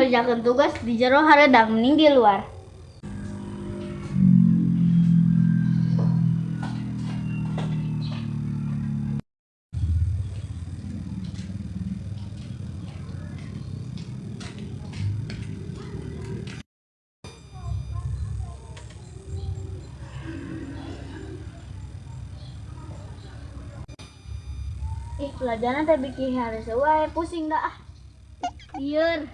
Ngerjakeun tugas di jero hareudang mending di luar. Ih, pelajaran teh bikin harus wae pusing dah ah. Lieur.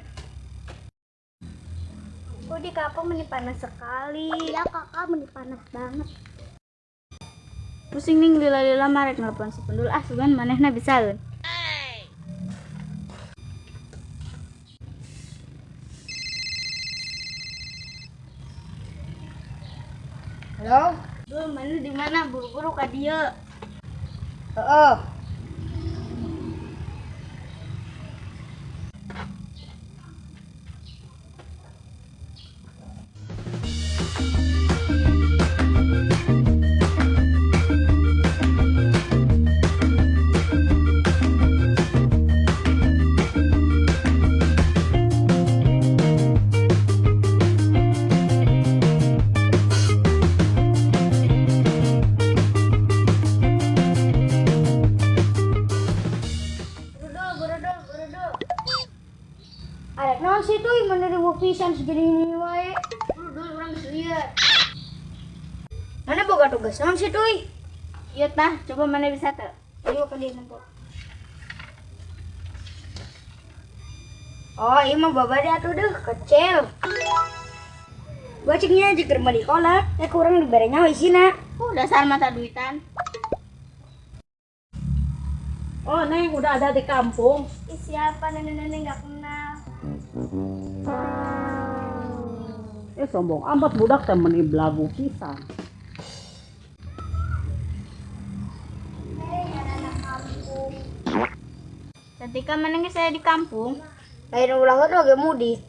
Kok di kampung meni panas sekali. Iya kakak, meni panas banget. Pusing ning lila-lila marek nelpon si Pendul ah sugan manehna bisaeun. Halo? Dul, mana di mana buru-buru ka dieu. Heeh. Burudul, burudul, burudul. Arek naon sih tuh menerima pisan segini ini wae. Burudul urang geus lieur. Mana boga tugas naon sih tuh? Ieu tah, coba mana bisa teu? Ayo ke dieu nempo. Oh, iya mah babade atuh deuh, kecil. Baciknya jika rumah di kolak, ya kurang dibere nyawa isina. Dasar mata duitan. Oh, Neng udah ada di kampung. Ih, siapa nenek-nenek nggak kenal. Sombong amat budak teh meni belagu pisan. Hei, anak kampung. Cantika mana geus saya di kampung? Lain ulah heula ge mudik.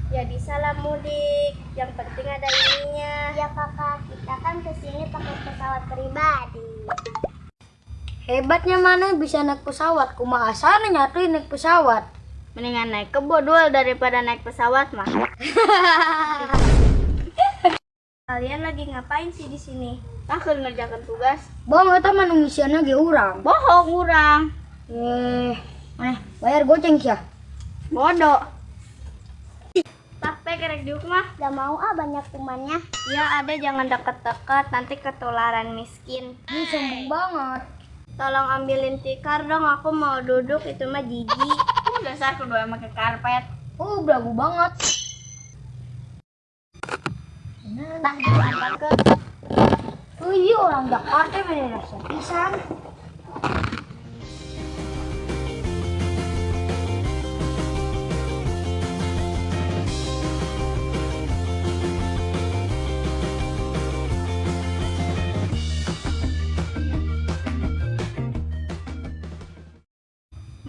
Ya bisa lah mudik, yang penting ada ininya. Ya kakak, kita kan kesini pakai pesawat pribadi. Hebatnya mana bisa naik pesawat, kumaha asana nyatuin naik pesawat. Mendingan naik kebo dul daripada naik pesawat mah. Kalian lagi ngapain sih di sini? Tah keur ngerjakeun tugas. Bohong eta mah nu ngisianna ge urang. Bohong urang. Maneh bayar goceng sia. Bodoh. Tah pe kerek diuk mah. Gak mau ah, banyak kumannya. Ya ada, jangan deket-deket, nanti ketularan miskin. Ini sombong banget. Tolong ambilin tikar dong, aku mau duduk, itu mah jijik. Dasar kedua make karpet. Belagu banget. Tah dulu apa ke? Oh iya, orang Jakarta beda rasa pisan.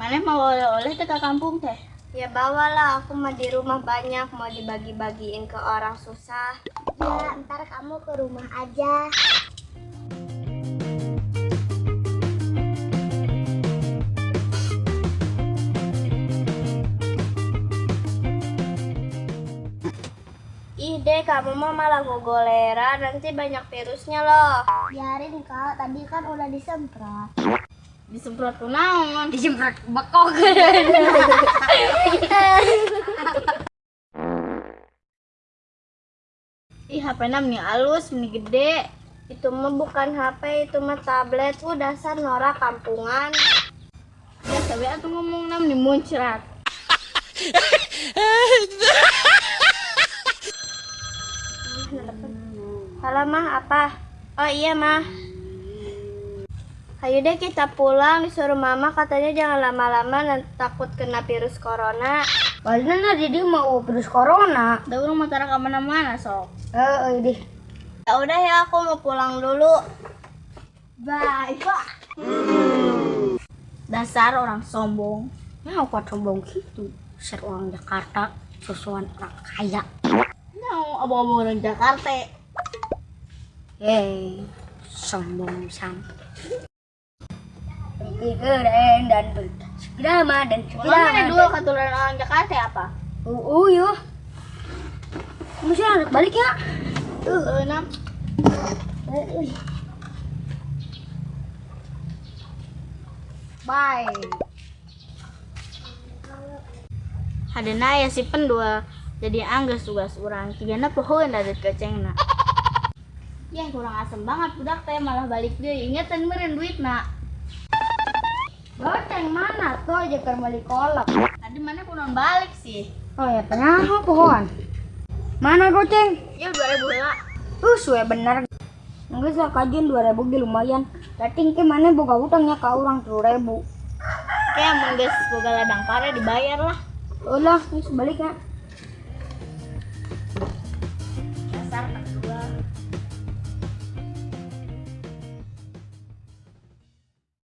Maneh mau oleh-oleh teh ke kampung teh? Ya bawalah, aku mah di rumah banyak, mau dibagi-bagiin ke orang susah. Ya, ntar kamu ke rumah aja. Ih deh, kamu mah malah gogolera, nanti banyak virusnya loh. Biarin kak, tadi kan udah disemprot. Disemprot ku naon? Disemprot bekok. Ih, HP-na meni alus, meni gede. Itu mah bukan HP, itu mah tablet. Dasar norak kampungan. Biasa we atuh ngomongna meni muncrat. Halo mah, apa? Oh iya mah. Ayo deh kita pulang, disuruh mama katanya jangan lama-lama nanti takut kena virus corona. Padahal di dia mau virus corona. Da urang mah tara ka mana-mana sok. Heeh deh. Ya udah ya, aku mau pulang dulu. Bye. Dasar orang sombong. Nah, aku sombong gitu. Dasar orang Jakarta, susuan orang kaya. No, abang-abang orang Jakarta. Hei, sombong san. Keren dan Segera dan Kunaon segera. mana dulu katuran orang Jakarta ya apa? Oh, iya. Mesti harus balik ya. Heeh, nam. Bye. Hadena ya si pendua jadi angges tugas urang cigana pohoeun da duit gocengna. Ya kurang asem banget budak teh malah balik deui ingetan meureun duitna. Goceng mana tuh aja keur meuli kolak. Tadi mana kunaon balik sih? Oh ya penyaho pohon. Mana goceng? Ya 2000 heula. Suwe bener. Geus lah kajian 2000 ge lumayan. Rating ke mana boga utangnya ka urang 3000. Kayak mun geus boga ladang pare dibayar lah. Ulah, geus balik ya.